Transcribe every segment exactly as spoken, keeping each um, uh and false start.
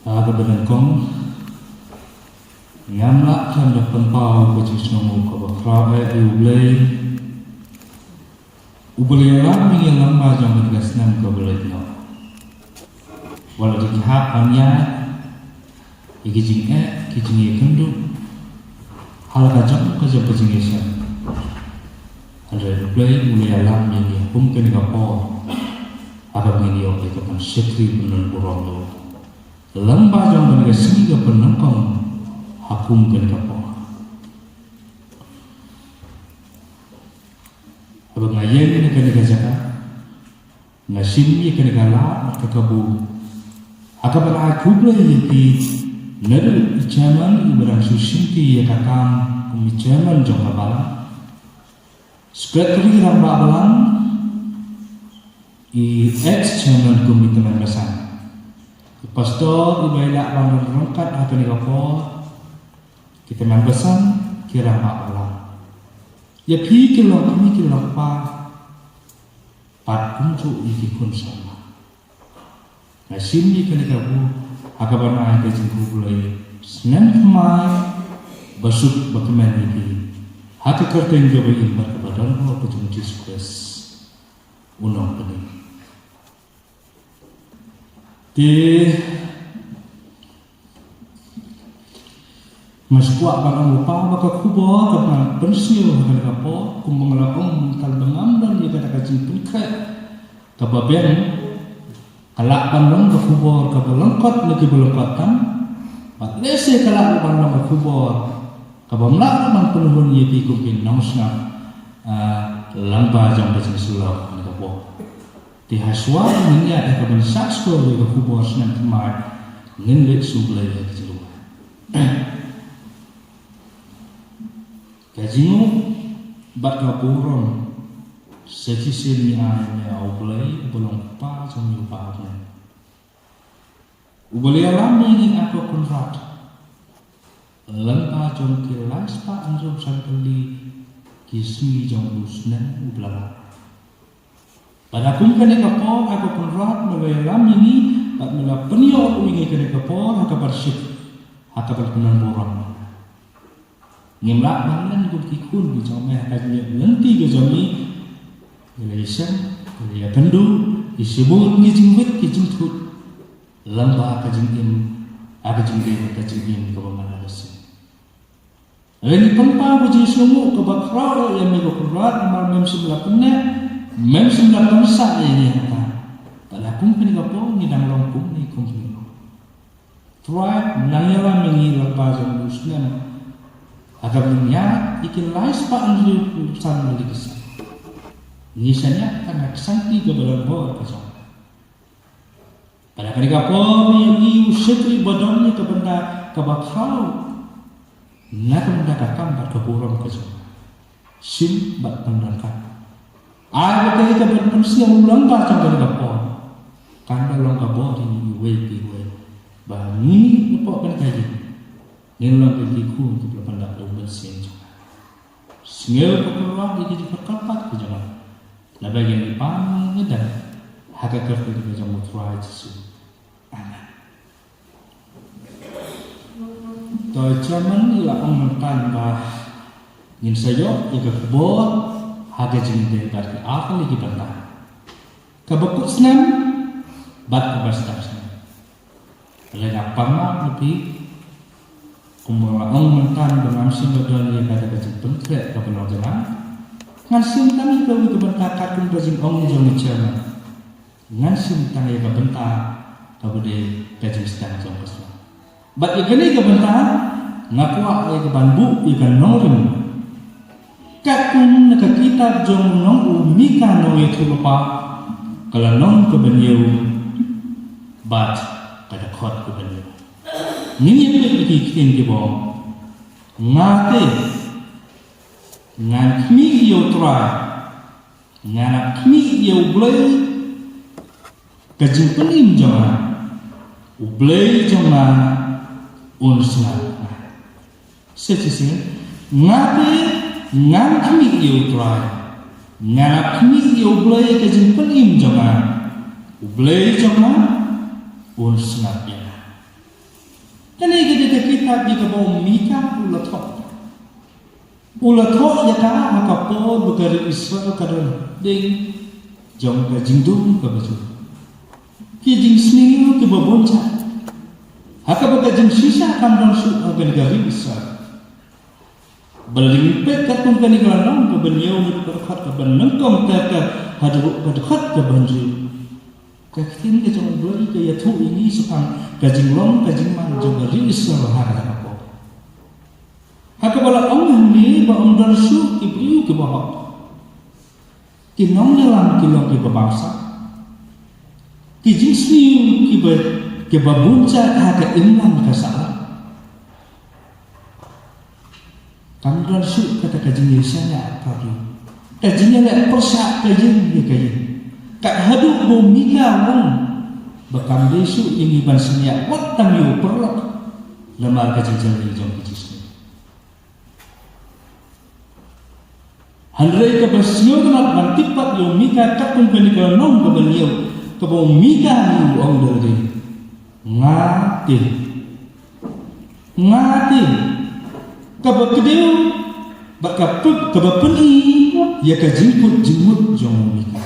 Ka ba nyngkong, ngam lah khlem da pynpaw ka jingsngewnguh kaba khraw eh ïa U Blei, uba la ïalam ïa ngi lyngba jong kane ka snem kaba leit noh. Wat la dang hap ban ïaid ïa ki jingeh, ki jingïakynduh ha la ka jong ka jong ka jingïaseng, hynrei U Blei u la ïalam ïa ngi ha kum kane ka por, ha kaba ngin ïoh ïa ka ban shakri bad ban burom ïa u lyngba jong kane ka sngi kaba nyngkong ha kum kane ka por. Haba nga ïeng na kane ka jaka, nga shim ïa kane ka lad bad ka kabu ha kaban ai khublei ïa phi, naduh i chairman uba dang shu shimti ïa ka kam kum i chairman jong ka balang, secretary rangbah balang, i ex chairman kum i tymmen basan, i pastor uba i lah ban don ryngkat ha kane ka por, ki tymmen basan, ki rangbah balang, ïa phi ki long kmie ki long kpa, bad kumjuh ïa ki khun samla. Nga shim ïa kane ka kabu ha kaban ai ka jingkhublei snem thymmai ba suk ba kmen ïa phi ha ka kyrteng kaba im bad kaba don ha ka jong U Jisu Khrist, u Nongpynim. Te nga sngewkwah ban ong lypa ba ka khubor kaba nga pynsngew ha kane ka por, kumba nga la ong mynta, ba ngam don ïa kata ka jingpynkhreh kaba biang, ka lah ban long ka khubor kaba lyngkot na kiba lyngkot tam, bad lehse ka lah ban long ka khubor kaba ym lah ban pynhun ïa phi kum ki nongsngap, ah, lyngba jong ka jingsyllok ha kane ka por. Te ha shuwa ngin ïaid ha kaban sah skhor ïa ka khubor snem thymmai, ngin leit sngewblei ha ka jingduwai. Ka jingnguh bad ka burom sa shisien ngi ai ïa U Blei uba long Kpa jong ngi uba ha bneng, uba la ïalam ïa ngi, Uncle Conrad, lyngba jong ki lai spah hynriewphew san tylli ki sngi jong u snem uba la rah. Bad ha kum kane ka por, Uncle Conrad, me la ïalam ïa ngi bad me la pynïoh ïa ngi kane ka por ha kaban shit, ha kaban pynlong burom. Ngim lah ban len kum ki khun ki jong me ha ka jingïaid lynti ka jong ngi. Ngi la ïashem, ngi la ïakynduh ïa shibun ki jingwit ki jingthut lyngba ka jingim, ha ka jingdei bad ka jingim kaba man la ka sngi. Ngi pynpaw ka jingsngewnguh kaba khraw ïa me ko Conrad, namar mem shym la pynneh, mem shym la pynsah ïa ngi hangta. Bad ha kum kane ka por ngi dang long kumne kumne. Trai, nang ïalam ïa ngi lyngba jong u snem, ha kaba ngin ïaid ïa ki lai spah hynriewphew san tylli ki sngi. Ngi shaniah tang ha ka kti kaba don bor ka jong. Bad ha kane ka por ngi ïohi u shakri ba don ïa ka bynta kaba khraw na ka bynta ka kam bad ka burom ka jong. Shim bad pyndonkam. Ai ba kaei kaban pynsngew lyngba jong kane ka por kan da long ka bor ïa ngi iwei pa iwei, ba ngi hapoh kane ka ïing ngin long ki khun kiba la pyndap da u Mynsiem jong nga. Sngew ko Kynrad ïa ki jingpyrkhat pat ki jong nga, naba ïa ngi pan ngi dang ha ka kyrteng ka jong u Trai Jisu. Amen. To, chairman, i la ong mynta ba ngin sa ïoh ïa ka khubor ha ka jingdei bad ki ar tylli ki bynta, kaba kut snem bad kaba sdang snem. Lada nga pan map na phi, kumba nga la ong mynta ba ngam shym la don ïa kata ka jingpynkhreh kaba nongïalam, ngan shim tang ïa kawei ka bynta katkum ka jingong jong i chairman. Ngan shim tang ïa ka bynta kaba dei ka jingsdang jong ka snem. Bad ïa kane ka bynta nga kwah ïa ka ban buh ïa ka nongrim. Katkum na ka kitab jong u nong u Mika nongïathuhlypa, ka lynnong kaba hynñiew bad ka dkhot kaba hynñiew. Ngin ïa peit ïa ki ktien kiba ong, nga te ngan khmih ïa u Trai, ngan ap khmih ïa U Blei ka jingpynim jong nga, U Blei jong nga un sngap ïa nga. Sa shisien, nga te ngan khmih ïa u Trai, ngan ap khmih ïa U Blei ka jingpynim jong nga, U Blei jong nga un sngap ïa nga. Kane ka dei ka kitab ïa kaba u Mika u la thoh. U la thoh ïa ka ha ka por ba ka ri Israel ka don ding jong ka jingdum kaba jur. Ki jingsniew kiba bun jait ha kaba ka jingshisha kam don shuh ha kane ka ri Israel. Ba la dang peit katkum kane ka lynnong kaba hynñiew haduh ka dkhot kaba nyngkong ter ter haduh ka dkhot kaba hynriew. Ka ktien ka jong U Blei ka ïathuh ïa ngi shaphang ka jinglong ka jingman jong ka ri Israel ha kata ka por. Ha kaba la ong hangne ba ym don shuh ki briew kiba hok. Ki nongïalam ki long kiba bamsap. Ki jingsniew kiba, kiba bun jait ha ka imlang ka sahlang. Kam don shuh kata ka jingïashaniah ka briew. Ka jingïaleh pyrshah ka ïing ïa ka ïing. Kat haduh ba u Mika u ong ba kam dei shuh ïa ngi ban shaniah wat tang ïa u paralok namar ka jingjynjar jong ki jingsniew. Hynrei kaba sngewtynnat ban tip pat ïa u Mika katkum kane ka lynnong kaba hynñiew, kaba u Mika u ong da lade, nga te, nga te, kaba kdew bad ka pyn, kaba pyni ïa ka jingkut jingmut jong u Mika.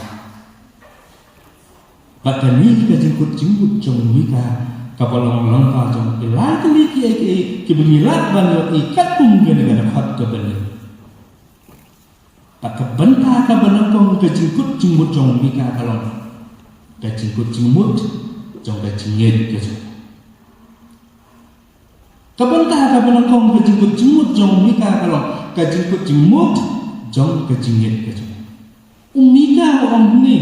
Bad kane ka jingkut jingmut jong u Mika kaba long lyngba jong ki lai tylli kiei kiei kiba ngi lah ban ïohi katkum kane ka dkhot kaba hynñiew. Bad ka bynta kaba nyngkong ka jingkut jingmut jong u Mika ka long ka jingkut jingmut jong ka jingngeit ka jong u. Ka bynta kaba nyngkong ka jingkut jingmut jong u Mika ka long ka jingkut jingmut jong ka jingngeit ka jong u. U Mika u ong hangne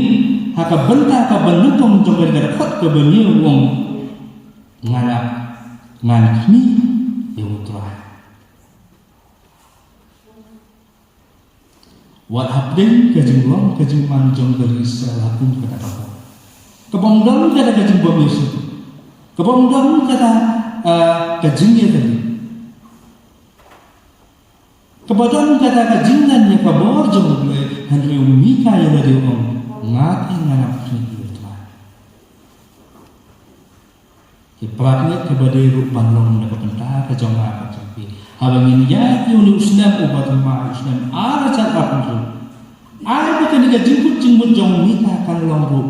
ha ka bynta kaba nyngkong jong kane ka dkhot kaba hynñiew u ong, ngan ap, ngan khmih ïa U Trai. Wat hapdeng ka jinglong ka jingman jong ka ri Israel ha kum kata ka por, kaba ym don kata ka jingbym ïasuk, kaba ym don kata, ah, ka jingïatylli, kaba don kata ka jinglan ïa ka bor jong U Blei, hynrei u Mika ïa lade u ong, nga te ngan ap khmih ïa U Trai. Ki para bangeit, kaba dei ruh ban long na ka bynta ka jong nga bad jong phi. Haba ngin ïaid ïa une u snem uba thymmai, u snem ar hajar arphew hynriew, ai ba kane ka jingkut jingmut jong u Mika kan long ruh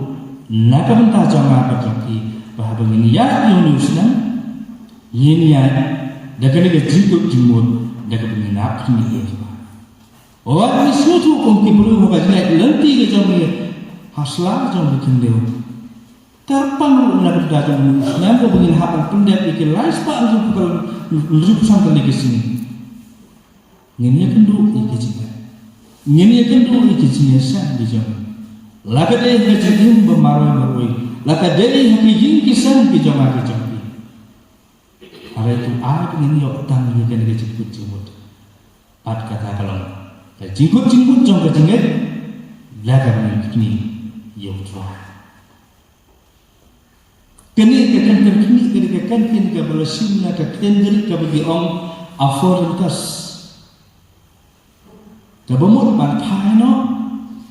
na ka bynta jong nga bad jong phi. Ba haba ngin ïaid ïa une u snem, ngin ïaid da kane ka jingkut jingmut, da kaba ngin ap khmih ïa U Trai. Wat ngi sngewthuh kum ki briew ha ka jingïaid lynti ka jong ngi ha sla jong ka khyndew. Kyrpang ruh na ka bynta jong u snem uba ngin hap ban pyndep ïa ki lai spah hynriewphew san tylli ki sngi. Ngin ïakynduh ïa ki jingeh, ngin ïakynduh ïa ki jingïaseng ki jong ngi, la ka dei ha ka jingim ba marwei marwei, la ka dei ha ki ïing ki sem ki jong nga ki jong phi. Hynrei to ai ba ngin ïoh tang ïa kane ka jingkut jingmut. Bad kata ka long ka jingkut jingmut jong ka jingngeit, la ka ban khmih ïa U Trai. Kane ka kyntien khmih, kane ka kyntien kaba la shim na ka ktien Grik kaba ki ong aphorinthos. Kaba mut ban phai noh,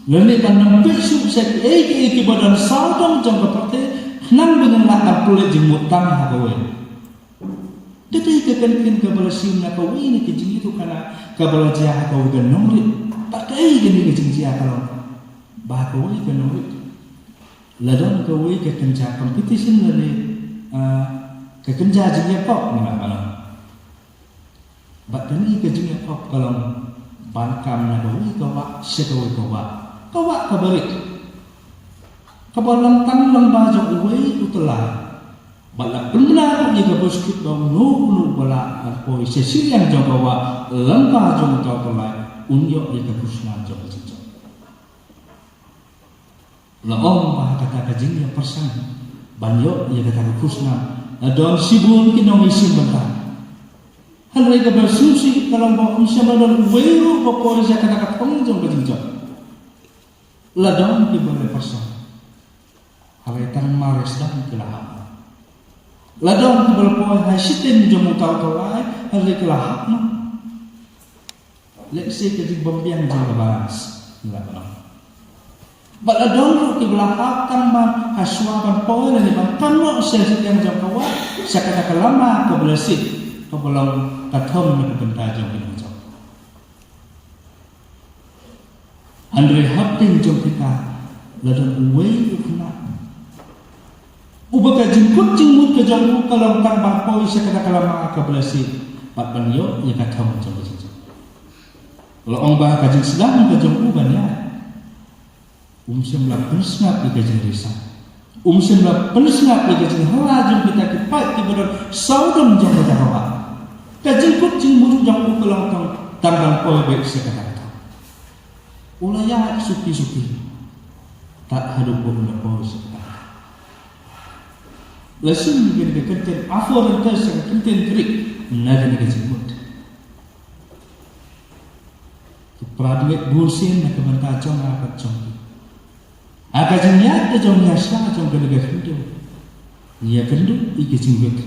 lane ban ym peit shuh sha kiei kiei kiba don sawdong jong ka pyrthei, khnang ba ngin lah ban pynleit jingmut tang ha kawei. Ka dei ka kyntien kaba la shim na kawei na ka jingïathuhkhana kaba la jia ha kawei ka nongrit. Bad kaei kane ka jingjia ka long? Ba ha kawei ka nongrit la don kawei ka kynja competition lane, ah, ka kynja jingïakop, ngi lah ban ong. Bad kane ka jingïakop ka long ban kam na kawei ka wah sha kawei ka wah, ka wah kaba rit, kaba long tang lyngba jong uwei u tyllai. Bad la pynbna ruh ïa ka bioskit ba uno uno uba lah ban poi sha shiliang jong ka wah lyngba jong uta u tyllai, un ïoh ïa ka khusnam jong ka jingjop. La ong ba ha kata ka jingïapyrshang ban ïoh ïa kata ka khusnam la don shibun ki nongïashim bynta. Hynrei kaba sngewsih ka long ba ym shym la don uwei ruh ba poi sha kata ka thong jong ka jingjop. La don kiba la pyrshang, hynrei tang mar sdang ki la hap noh. La don kiba la poi ha shiteng jong uta u tyllai, hynrei ki la hap noh. Lehse ka jingbym biang jong ka balance, ngi lah ban ong. Bad la don ruh kiba la hap tang ban, ha shuwa ban poi lane ban kam noh sha shiliang jong ka wah, sha kata ka lama kaba la shit, kaba long ka thong na ka bynta jong ki nongjop. Hynrei hapdeng jong kita la don uwei u khynnah uba ka jingkut jingmut ka jong u ka long tang ban poi sha kata ka lama kaba la shit bad ban ïoh ïa ka thong jong ka jingjop. La ong ba ka jingsdang ka jong u ban ïaid, um shym la pynsngap ïa ka jingrisa. Um shym la pynsngap ïa ka jinghala jong kita ki paid kiba don sawdong jong kata ka wah. Ka jingkut jingmut jong u ka long tang, tang ban poi beit sha kata ka thong. U la ïaid suki suki tad haduh ba u la poi sha kata ka thong. La shim ïa kane ka kyntien apho ryngkat sha ka kyntien Greek na kane ka jingmut. Ki para bangeit, bun sien na ka bynta jong nga bad jong phi, ha ka jingïaid ka jong ngi ha sla jong kane ka khyndew, ngi ïakynduh ïa ki jingwit,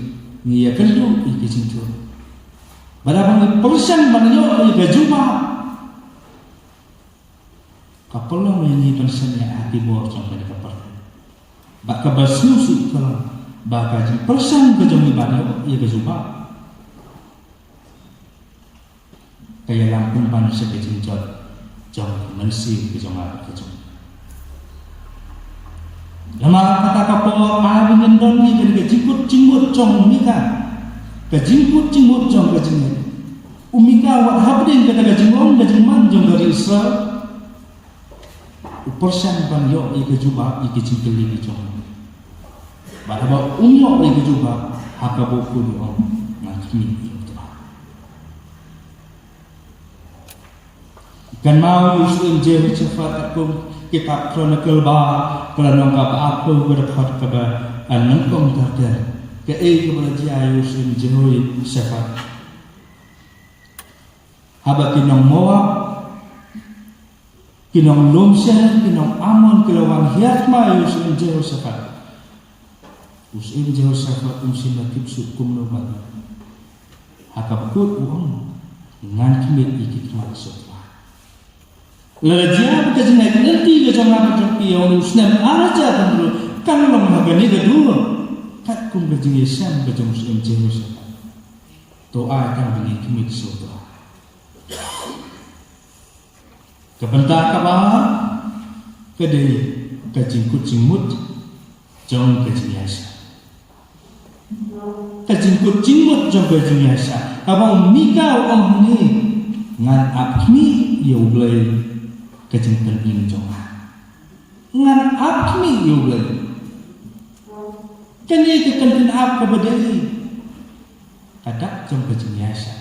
ngi ïakynduh ïa ki jingthoh. Bad haba ngi pyrshang ban ïoh ïa ka jubab, ka pynlong ïa ngi ban shaniah ha ki bor jong kane ka pyrthei. Bad kaba sngewsih ka long ba ka jingpyrshang ka jong ngi ban ïoh ïa ka jubab ka ïalam pynban sha ka jingjot jong ka mynsiem ka jong nga bad ka jong phi. Namar kata ka por, ai ba ngin don ïa kane ka jingkut jingmut jong u Mika, ka jingkut jingmut jong ka jingngeit. U Mika wat hapdeng kata ka jinglong ka jingman jong ka ri Israel, u pyrshang ban ïoh ïa ka jubab ïa ki jingkylli ki jong u. Bad haba um ïoh ïa ka jubab, ha kaba u kut u ong, nga khmih ïa u Trai. Kynmaw ïa u syiem Jehoshaphat, katkum kitab Chronicle ba, ka lynnong kaba arphew, ka dkhot kaba nyngkong ter ter. Kaei kaba la jia ïa u syiem Jehoshaphat? Haba ki nong Moab, ki nong lum sha, ki nong Ammon ki la wan hiar thma ïa u syiem Jehoshaphat, u syiem Jehoshaphat um shym la tip shuh kumno ban ïa. Ha kaba kut u ong, ngan khmih ïa ki khmat sha u Trai. Lada jia ba ka jingïaid lynti ka jong nga bad jong phi ïa une u snem ar hajar hynriew kan long ha kane ka dur katkum ka jingïashem ka jong u syiem Jehoshaphat, to ai tang ba ngin khmih sha u Trai. Ka bynta kaba ar ka dei ka jingkut jingmut jong ka jingïaishah. Ka jingkut jingmut jong ka jingïaishah. Haba u Mika u ong hangne, ngan ap khmih ïa U Blei ka jingpynim jong nga. Ngan ap khmih ïa U Blei. Kane ka kyntien ap kaba dei ka dak jong ka jingïaishah.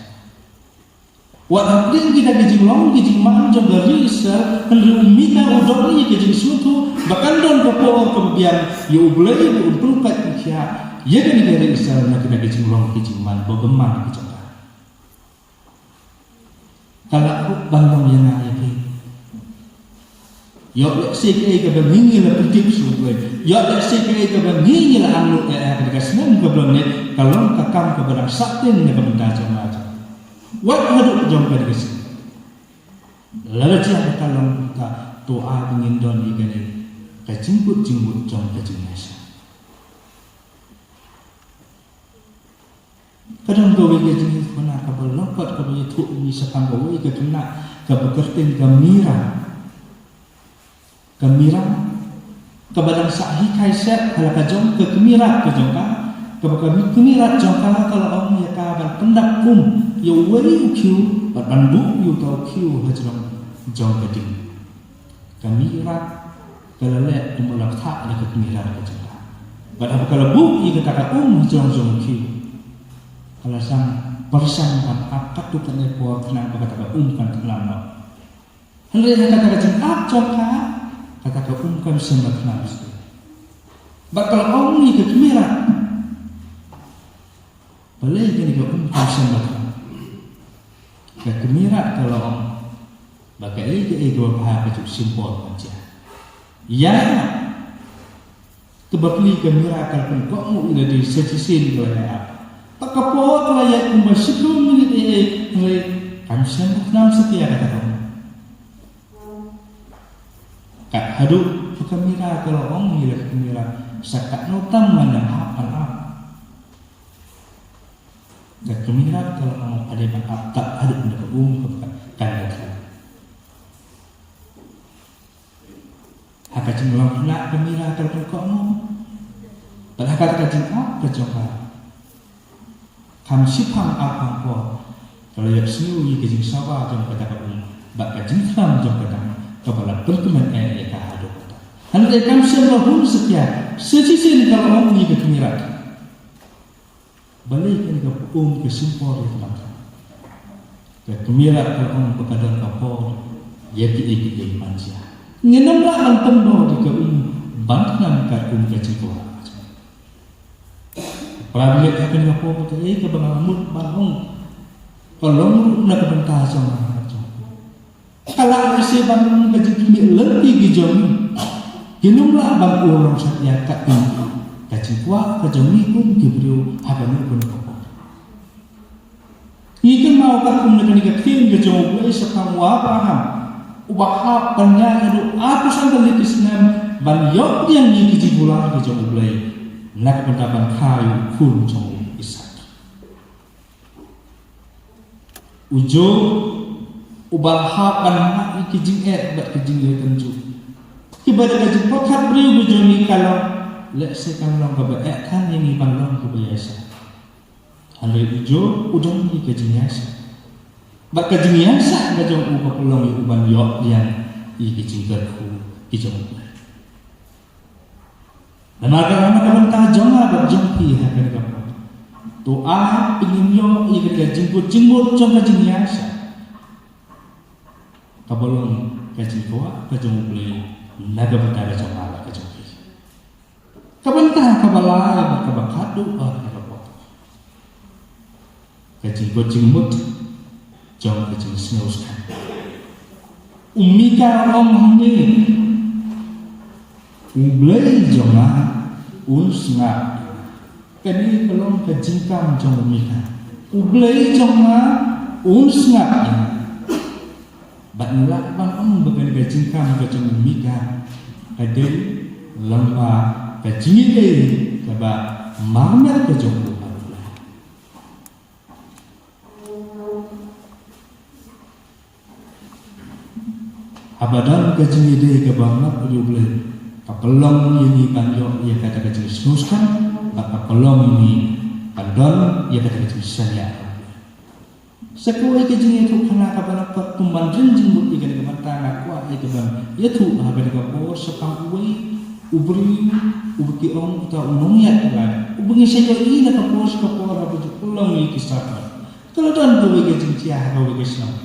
Wat hapdeng kita ki jinglong ki jingman jong ka ri Israel, hynrei u Mika u don ïa ka jingsngewthuh ba kan don ka por kaba biang ïa U Blei ba un pynpait pynkhiah ïa kane ka ri Israel na kita ki jinglong ki jingman ba bymman ki jong ka. Ka lah ruh ban long ïa nga ïa phi. Ïoh lehse kaei kaba ngi ngi la pyntip sha U Blei, ïoh lehse kaei kaba ngi ngi la angnud eh ha kane ka snem kaba la leit, ka long ka kam kaba dang sah teng na ka bynta jong nga jong. Wat haduh jong kane ka snem. Lada jia ba ka long kumta, to ai ba ngin don ïa kane ka jingkut jingmut jong ka jingïaishah. Ka don kawei ka jingïakhun kaba lyngkot kaba ïathuh ïa ngi shaphang kawei ka khynnah kaba kyrteng ka Mira. Ka Mira kaba dang sah hikai shet ha la ka jong ka kmie rat ka jong ka, kaba ka kmie rat jong ka ka la ong ïa ka ban pyndap um ïa uwei u khiew bad ban buh ïa uta u khiew hajrong jong ka ding. Ka Mira ka la leh kumba la kthah da ka kmie rat ka jong ka. Bad haba ka la buh ïa kata ka um hajrong jong u khiew, ka la sdang pyrshang ban ap katto katne por khnang ba kata ka um kan khlam noh. Hynrei ha kata ka jingap jong ka, kata ka um kam shym la khlam shuh. Bad ka la ong ïa ka kmie rat, balei kane ka um kam shym la khlam? Ka kmie rat ka la ong ba kaei kaei kaba bha ka ju shim bor ban jia. Ïa kaba plie ka Mira ka la pynkohnguh ïa lade sa shisien ka la ïa ap. Bad ka por ka la ïaid kumba shiphew minit ei ei, hynrei kam shym la khlam satia kata ka um. Kat haduh Ka Mira ka la ong ïa la ka Mira, sa katno tam ngan nang hap ban ap. Ka Mira ka la ong, phi dei ban ap tad haduh na ka um kaba kan ïathuh. Ha ka jinglong khynnah ka Mira ka la pynkohnguh. Bad ha kata ka jingap ka jong ka, kham shipang arphew por, ka la ïohsngew ïa ka jingsawa jong kata ka um bad ka jingkhlam jong kata kaba la pynkmen eh ïa ka haduh katta. Hynrei kam shym la hun satia, sa shisien ka la ong ïa ka Mira. Balei kane ka um ka shim por ïa ka Mira? Ka Mira ka ong ba ka don ka por ïa kiei kiei ban jia. Ngin ym lah ban pynbor ïa ka um ban khnang katkum ka jingkwah. Para bangeit, ha kane ka por kaei kaba nga mut ban ong, ka long ruh na ka bynta jong nga jong phi. Ka lah lehse ban long ka jingkhmih lynti ki jong ngi. Ngin ym lah ban urlong satia katkum ka jingkwah ka jong ngi kum ki briew ha kano kano ka por. Ngi kynmaw katkum na kane ka ktien ka jong U Blei shaphang u Abraham, uba hap ban ïaid naduh arphew san tylli ki snem ban ïoh pdiang ïa ki jingkular ki jong U Blei na ka bynta ban kha ïa u khun jong u Isaak. U Job, uba la hap ban mad ïa ki jingeh bad ki jingeh kynjuh, kiba da ka jingpyrkhat briew ki jong ngi ka long, lehse kan long kaba eh than ïa ngi ban long kiba ïaishah. Hynrei u Job u don ïa ka jingïaishah. Bad ka jingïaishah ka jong u ka pynlong ïa u ban ïoh pdiang ïa ki jingkyrkhu ki jong u. Namar kata na ka bynta jong nga bad jong phi ha kane ka por, to ai pynïoh ïa kane ka jingkut jingmut jong ka jingïaishah, kaba long ka jingkwah ka jong U Blei na ka bynta ka jong nga bad ka jong phi. Ka bynta kaba lai bad kaba khatduh ha kane ka por, ka jingkut jingmut jong ka jingsngewskhem. U Mika u ong hangne, U Blei jong nga un sngap. Kane ka long ka jingkam jong u Mika. U Blei jong nga un sngap. Bad ngi lah ban ong ba kane ka jingkam ka jong u Mika ka dei lyngba ka jingïadei kaba marmet ka jong u bad U Blei. Haba don ka jingïadei kaba marmet bad U Blei, ka pynlong ïa ngi ban ïoh ïa kata ka jingsngewskhem, bad ka pynlong ïa ngi ban don ïa kata ka jingshaniah. Sa kawei ka jingïathuhkhana kaba la kot kum ban ring jingmut ïa kane ka bynta, nga kwah ïa ka ban ïathuh ha kane ka por shaphang uwei u briew uba ki ong uta u nongïaid Blei, uba ngi sa ïohi na ka por sha ka por haba ju pynlong ïa ki sabat. Ka la don kawei ka jingjia ha kawei ka shnong.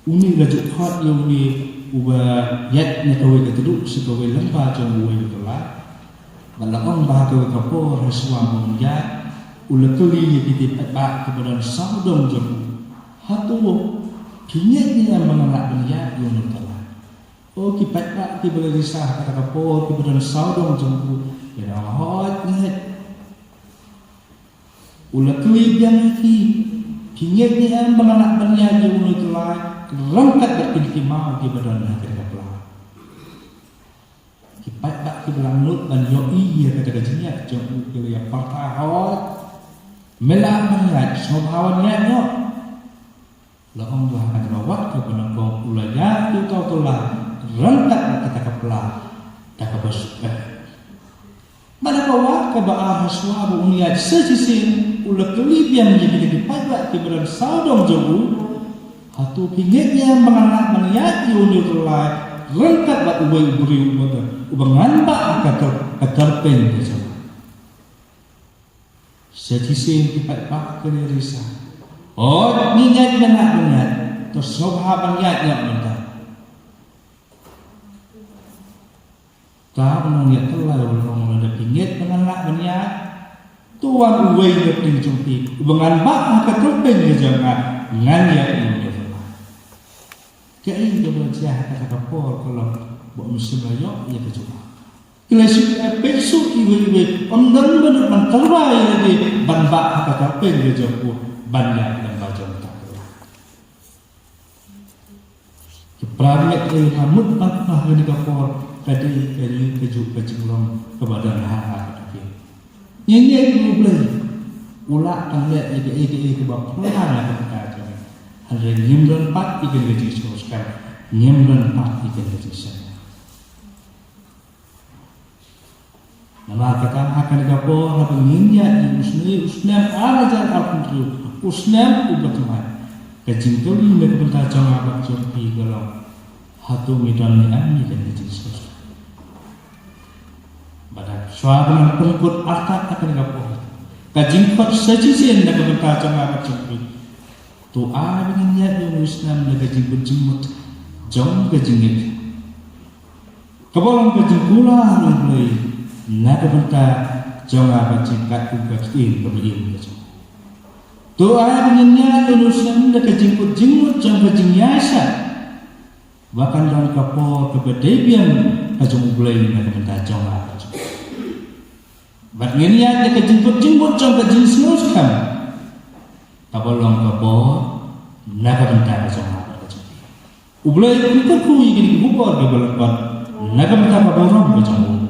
Une la ju khot ïa une uba ïaid na kawei ka tnat sha kawei lyngba jong uwei u tyllai. Bad la ong ba ha kawei ka por ha shuwa ba un ïaid, u la kylli ïa kito ki paidbah kiba don sawdong jong u, hato phi ngeit ne em ba ngan lah ban ïaid ïa une u tyllai? O ki paidbah kiba la risa ha kata ka por kiba don sawdong jong u, ki la ong, hooid, ngi ngeit. U la kylli biang ïa ki, phi ngeit ne em ba ngan lah ban ïaid ïa une u tyllai ryngkat bad kine ki maw kiba don ha kane ka pla? Ki paidbah kiba la ngeit ban ïohi ïa kata ka jingïaid jong u ki la ïa pyrta, hooid, me lah ban ïaid, sngewbha wan ïaid noh. La ong ba ha kata ka wah kaba nyngkong u la ïaid ïa uta u tyllai ryngkat bad kata ka pla da kaba suk eh. Bad ha ka wah kaba ar ha shuwa ba un ïaid sa shisien, u la kylli biang ïa kine ki paidbah kiba don sawdong jong u, hato phi ngeit ne em ba ngan lah ban ïaid ïa une u tyllai ryngkat bad uwei u briew uba, uba ngan bah ha ka tyrpeng ka jong nga? Sa shisien ki paidbah ki la risa, hooid, ngi ngeit, ngi ngeit, ngi ngeit. To sngewbha ban ïaid noh mynta. Te u nongïaid tyllai u la ong, lada phi ngeit ba ngan lah ban ïaid, to wan uwei na pdeng jong phi uba ngan bah ha ka tyrpeng ka jong nga, ngan ïaid ïa une u tyllai. Kaei kaba la jia ha kata ka por ka long ba ym shym la ïoh ïa ka jubab. Ki la shu ïa peit shuh iwei iwei, ym don ba nud ban tyrwa ïa lade ban bah ha ka tyrpeng ka jong u, ban ïaid lyngba jong uta u tyllai. Ki para bangeit, eh, nga mut ban ong ha kane ka por, Ka dei ka ri ka juk ka jinglong kaba don ha ha ka tafiang. Ngi ngi u Blei u lah ban leh ïa ka ïa ka ïa kaba phylla na ka bynta jong ngi. Hynrei ngim don pat ïa ka jingsngewskhem, ngim don pat ïa ka jingsngewskhem. Namar kata ha kane ka por haba ngin ïaid ïa u snem, u snem ar hajar arphew hynriew, u snem uba thymmai, ka jingkylli na ka bynta jong nga bad jong phi ka long, hato ngi don ne em ïa kane ka jingsngewskhem? Bad shuwa ban pynkut artat ha kane ka por, ka jingkhot sa shisien na ka bynta jong nga bad jong phi, to ai ba ngin ïaid ïa une u snem na ka jingkut jingmut jong ka jingngeit, kaba long ka jingkular na U Blei na ka bynta jong nga bad jong phi kat kum ka ktien kaba ïeit ka jong. To ai ba ngin ïaid ïa une u snem da ka jingkut jingmut jong ka jingïaishah ba kan don ka por kaba dei biang ka jong U Blei na ka bynta jong nga bad jong phi. Bad ngin ïaid da ka jingkut jingmut jong ka jingsngewskhem, kaba long ka bor na ka bynta ka jong nga bad ka jong phi. U Blei un kyrkhu ïa kine ki khubor kiba lyngkot na ka bynta ka burom ka jong u.